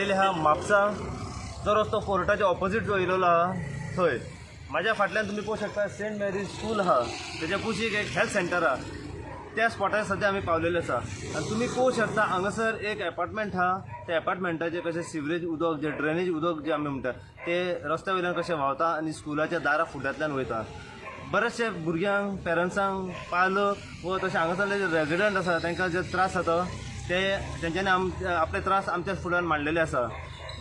आयलेले आहा म्हापसा, जो रस्तो कोर्टाच्या ऑपोजीट जो येयलेलो आहा थंय. म्हाज्या फाटल्यान तुमी पळोवंक शकता सेंट मेरीज स्कूल आहा, तेच्या कुशीक एक हेल्थ सेंटर आहा. त्या स्पॉटार सद्या आमी पावलेले आसा आनी तुमी पळोवंक शकता हांगासर एक एपार्टमेंट आहा. त्या एपार्टमेंटाचें कशें सिवरेज उदक, जें ड्रेनेज उदक जें आमी म्हणटा, तें रस्त्या वयल्यान कशें व्हांवता आनी स्कुलाच्या दारा फुड्यांतल्यान वयता. बरेचशे भुरग्यांक, पेरंट्सांक, पालक व तशें हांगासरले जे रेजिडंट आसा तांकां जे त्रास जाता ते तेंच्यांनी आपले त्रास आमच्या फुड्यान मांडलेले आसा.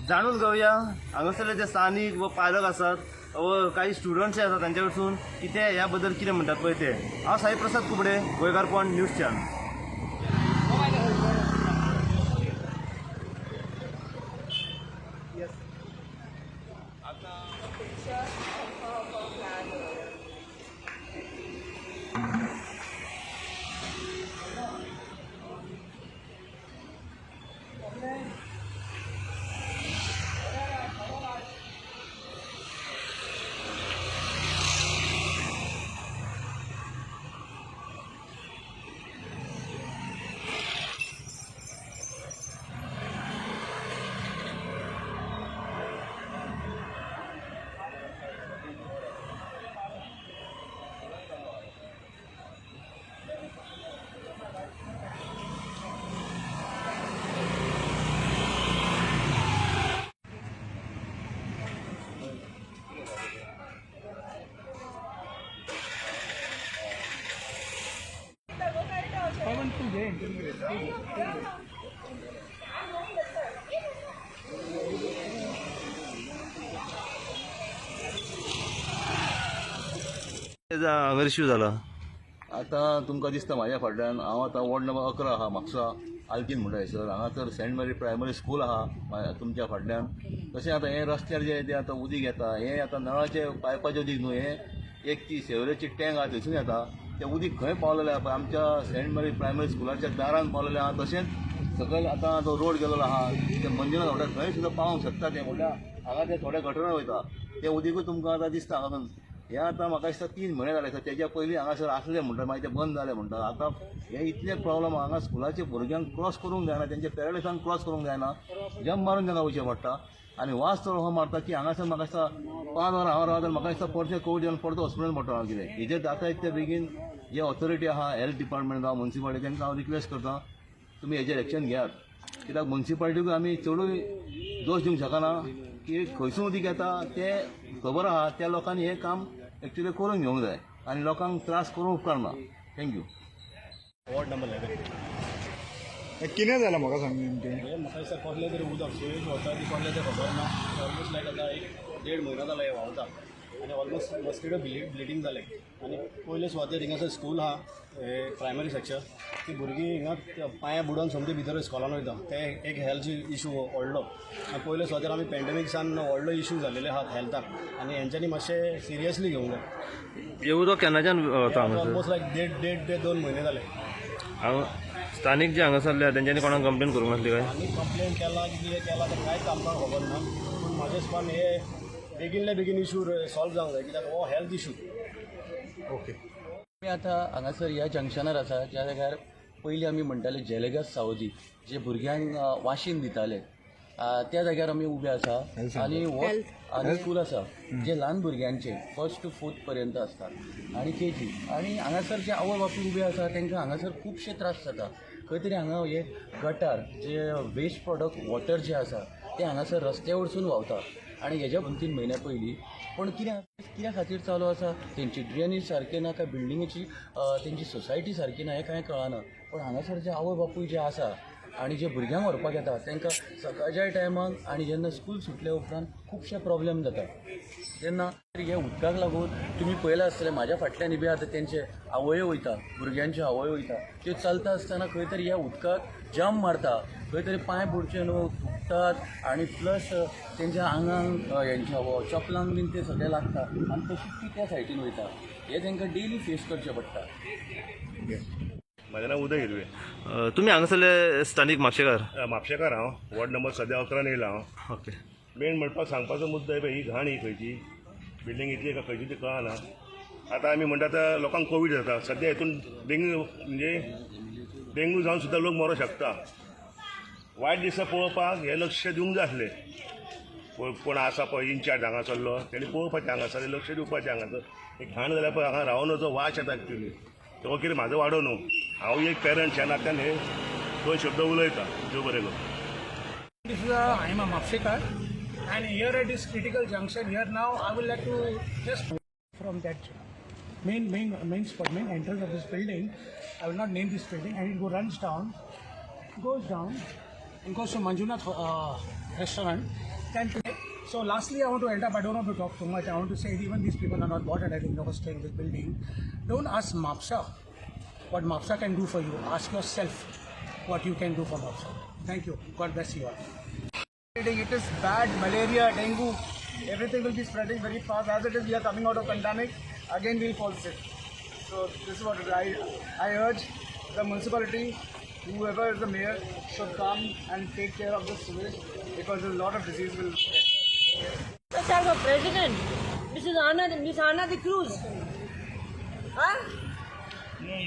जाणून घेवया हांगासरले जे स्थानीक व पालक आसात व काही स्टुडंट्स जे आसात तांच्या कडसून की ते ह्या बद्दल कितें म्हणटात पळय ते. हांव साई प्रसाद कुबडे, गोंयकारपण न्यूज चॅनल. हांगा इश्यू जाला. आतां तुमकां दिसता म्हाज्या फाटल्यान हांव आतां वॉर्ड नंबर 11 आहा, म्हापसा, आल्तीन म्हणटा थंयसर. हांगासर सेंट मेरी प्रायमरी स्कूल आहा तुमच्या फाटल्यान. तशें आतां हें रस्त्यार जें तें आतां उदीक येता, हें आतां नळाचें पायपाचें उदीक न्हू, हें एक ती सेवरेजची टँक आहा थंयसून येता. तें उदीक खंय पावलेलें आहा पळय, आमच्या सेंट मेरी प्रायमरी स्कुलाच्या दारान पावलेलें आहा. तशेंच सकयल आतां जो रोड गेलेलो आहा ते मंदिरान वयता थंय सुद्दां पावोंक शकता तें. म्हणल्यार हांगा तें थोड्या गटरान वयता तें उदीकूय तुमकां आतां दिसता हांगा. हें आतां म्हाका दिसता 3 म्हयने जाले आसा, तेज्या पयलीं हांगासर आसलें म्हणटा, मागीर तें बंद जालें म्हणटा. आतां हें इतलें प्रॉब्लम, हांगा स्कुलाच्या भुरग्यांक क्रॉस करूंक जायना, तेंच्या पेरंट्सांक क्रॉस करूंक जायना, जंप मारून तांकां वयचें पडटा. आनी वास चड असो मारता की हांगासर म्हाका दिसता 5 वरां हांव रावता, म्हाका दिसता परतें कोविड जावन परतो हॉस्पिटलान पडटलो हांव. कितें हेजेर जाता इतले बेगीन जे ऑथॉरिटी आहा, हेल्थ डिपार्टमेंट जावं मुन्सिपालिटी, तांकां हांव रिक्वेस्ट करता तुमी हेजेर एक्शन घेयात. कित्याक मुन्सिपालिटीकूय आमी चडूय दोश दिवंक शकना की खंयसून उदीक येता तें खबर आहा. त्या लोकांनी हें काम एक्चुली करून घेवंक जाय आनी लोकांक त्रास करूंक उपकारना. Thank you. Ward number 11. कितें जालां म्हाका सांग नेमकें? हें म्हाका दिसता कसलें तरी उदक सुयेज वता ती कसलें तें खबर ना. ऑलमोस्ट लायक आतां 1-1.5 म्हयनो जाला हें व्हांवता आनी ऑलमोस्ट मस्किटो ब्लिडींग जालें. आनी पयले सुवातेर हिंगासर स्कूल आहा, हे प्रायमरी सेक्शन, ती भुरगीं हिंगा पांयां बुडोवन सोमती भितर स्कॉलान वयता, तें एक हेल्थ इशू व्हडलो. आनी पयले सुवातेर आमी पेंडेमिक्सान व्हडलो इशू जाल्लेले आहात हेल्थाक आनी हेंच्यांनी मातशें सिरियसली घेवंक जाय. हें उदक केन्नाच्यान वता हांगासर? ऑलमोस्ट लायक देड ते 2 म्हयने जाले. हांगा स्थानीक जे हांगासरले आहा तेंच्यांनी कोणाक कंप्लेन करूंक नासली काय? आनी कंप्लेन केला कितें केलां तें कांयच आमकां खबर ना, पूण म्हाज्या हिसपान हे बेगीनल्या बेगीन इशू सॉल्व जावंक जाय, कित्याक हो हेल्थ इशू. ओके. आमी आतां हांगासर ह्या जंक्शनार आसा, ज्या जाग्यार पयलीं आमी म्हणटाले जेलेगास सावदी, जे भुरग्यांक वाशीन दिताले, त्या जाग्यार आमी उबे आसा. आनी हो आनी स्कूल आसा जे ल्हान भुरग्यांचे 1st to 4th पर्यंत आसता आनी केजी. आनी हांगासर जे आवय बापूय उबे आसा तांकां हांगासर खुबशे त्रास जाता. खंय तरी हांगा हे गटार जे वेस्ट प्रोडक्ट वॉटर जे आसा ते हांगासर रस्त्या वरसून व्हांवता. आनी हेज्या 2-3 म्हयन्या पयलीं पूण कित्या खातीर चालू आसा, तेंची ड्रेनेज सारकी ना काय बिल्डिंगेची तेंची सोसायटी सारकी ना, हें कांय कळना. पूण हांगासर जे आवय बापूय जे आसा आनी जे भुरग्यांक व्हरपाक येता तांकां सकाळच्या टायमाक आनी जेन्ना स्कूल सुटल्या उपरांत खुबशे प्रॉब्लेम जाता. तेन्ना हे उदकाक लागून तुमी पळयलां आसतलें, म्हाज्या फाटल्यान बी आतां तेंचे आवयो वयता, भुरग्यांच्यो आवयो वयता, त्यो चलता आसतना खंय तरी ह्या उदकाक जम्प मारता, खंय तरी पांय बुडचे न्हू, थुकतात आनी प्लस तेंच्या आंगांक हेंच्या चपलांक बीन ते सगळें लागता आनी तशीच ती त्या सायडीन वयता. हें तांकां डेली फेस करचें पडटा. म्हाजें नांव उदय हिरवे. तुमी हांगासरले स्थानीक म्हापशेकार? म्हापशेकार हांव, वॉर्ड नंबर सद्या 11 येयला हांव. ओके. मेन म्हणपाक सांगपाचो मुद्दो हे पळय, ही घाण ही खंयची बिल्डिंगेची काय खंयची ती कळना. आतां आमी म्हणटा आतां लोकांक कोवीड जाता सद्या, हितून डेंग्यू म्हणजे डेंग्यू जावन सुद्दां लोक मरोंक शकता. वायट दिसता पळोवपाक. हें लक्ष दिवंक जाय आसलें. कोण कोण आसा पळय इन्चार्ज हांगासरलो, तेणी पळोवपाचें, हांगासर लक्ष दिवपाचें. हांगासर एक घाण जाल्यार पळय हांगा रावून जो वास येता. एक्चुली तो कितें म्हाजो वाडो न्हू, हांव एक पेरंट्स ह्या नात्यान हे दोन शब्द उलयता. देव बरें करूं. This is a, I am a Mapsekar, and here at this critical junction here now I would like to just from that main spot, main entrance of this building. I will not name this building, and it runs down, goes down and goes to Manjunath restaurant. Then so lastly I want to end up, I don't want to talk too much. I want to say even these people are not bothered. I think they were staying in this building. Don't ask Mapsa what Mapsa can do for you. Ask yourself what you can do for Mapsa. Thank you. God bless you all. It is bad, malaria, dengue, everything will be spreading very fast. As it is, we are coming out of pandemic, again we will fall sick. So this is what it is. I urge the municipality, whoever is the mayor, should come and take care of this sewage because a lot of disease will spread. Let's have a president, Mrs. Anna, Miss Anna de Cruz. Huh?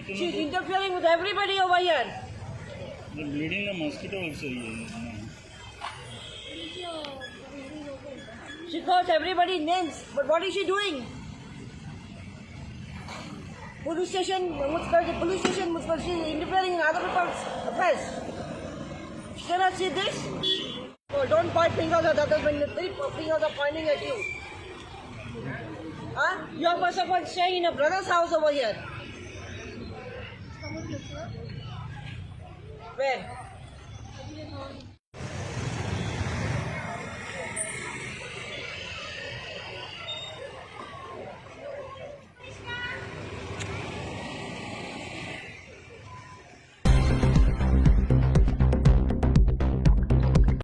She's interfering with everybody over here. The bleeding the mosquito also. She calls everybody names, but what is she doing? Police station, municipality, police station, municipality, she's interfering in other people's affairs. She cannot see this. Oh, don't point fingers at others when the three fingers are pointing at you. Huh? You are first of all staying in a brother's house over here. Where?